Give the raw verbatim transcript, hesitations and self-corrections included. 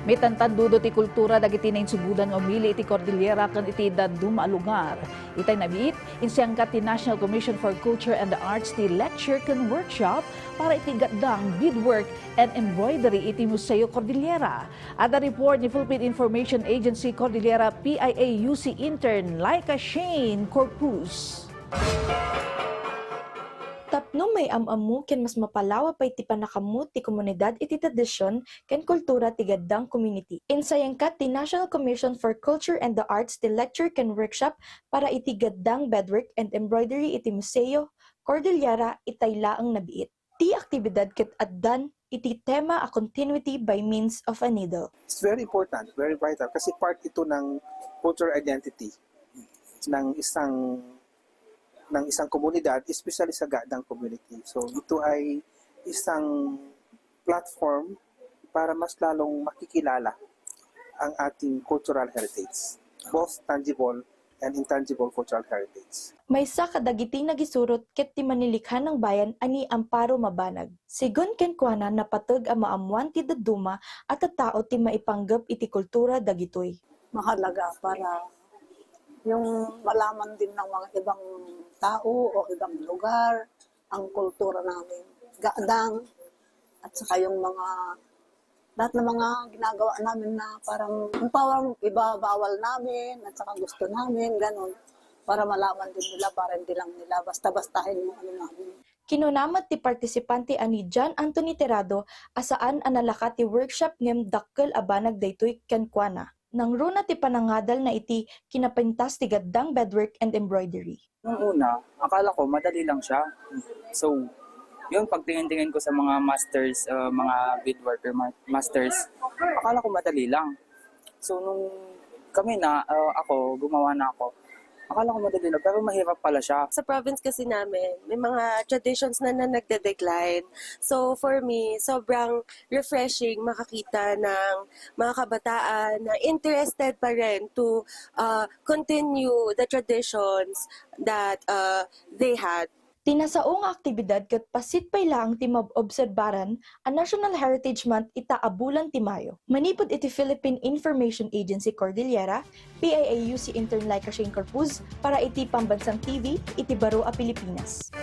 Maitantandudo ti kultura dagiti nainsubodan nga umili iti Cordillera ken iti dadduma a lugar. Itay nabiit, insayangkat ti National Commission for Culture and the Arts ti lecture ken workshop para iti gatdang, beadwork, and embroidery iti Museo Cordillera. Adda report ni Philippine Information Agency Cordillera P I A U C intern Laika Shane Corpus. Tapno maiyam-ammo ken mas mapalawa pay ti pannakammo ti komunidad iti tradision ken kultura ti gaddang community, insayangkat ti National Commission for Culture and the Arts ti lecture ken workshop para iti gaddang, beadwork, and embroidery iti Museo Cordillera itay laeng nabiit. Ti aktibidad ket addan iti tema a Continuity by Means of a Needle. It's very important, very vital kasi part ito ng cultural identity ng isang ng isang komunidad, especially sa gatdang community. So ito ay isang platform para mas lalong makikilala ang ating cultural heritage, both tangible and intangible cultural heritage. Maysa kadagiti nagisurot ket ti Manilikan ng Bayan a ni Amparo Mabanag. Sigun kenkuana, napateg a maammoan ti dadduma a tattao ti maipanggep iti kultura dagitoy. Mahalaga para yung malaman din ng mga ibang tao o ibang lugar ang kultura namin. Gatdang at saka yung mga lahat ng mga ginagawa namin na parang yung parang ibabawal namin at saka gusto namin, ganun. Para malaman din nila, para hindi lang nila basta-bastahin yung ano namin. Kinuna met ti partisipante a ni John Anthony Tirado a saan a nalaka ti workshop ngem dakkel a banag daytoy kenkuana. Nangruna ti panangadalna iti kinapintas ti gaddang, beadwork and embroidery. Nung una, akala ko madali lang siya. So, yun, pagtingin-tingin ko sa mga masters, uh, mga beadworker ma- masters, akala ko madali lang. So, nung kami na, uh, ako, gumawa na ako, akala ko madali lang, pero mahirap pala siya. Sa province kasi namin, may mga traditions na, na nagde-decline. So, for me, sobrang refreshing makakita ng mga kabataan na interested pa rin to uh, continue the traditions that uh, they had. Ti nasao nga aktibidad ket pasit pay laeng ti maobserbaran a National Heritage Month ita a bulan ti Mayo. Manipud iti Philippine Information Agency Cordillera, P I A U C intern Laika Shane Corpuz para iti Pambansang T V iti Baro a Pilipinas.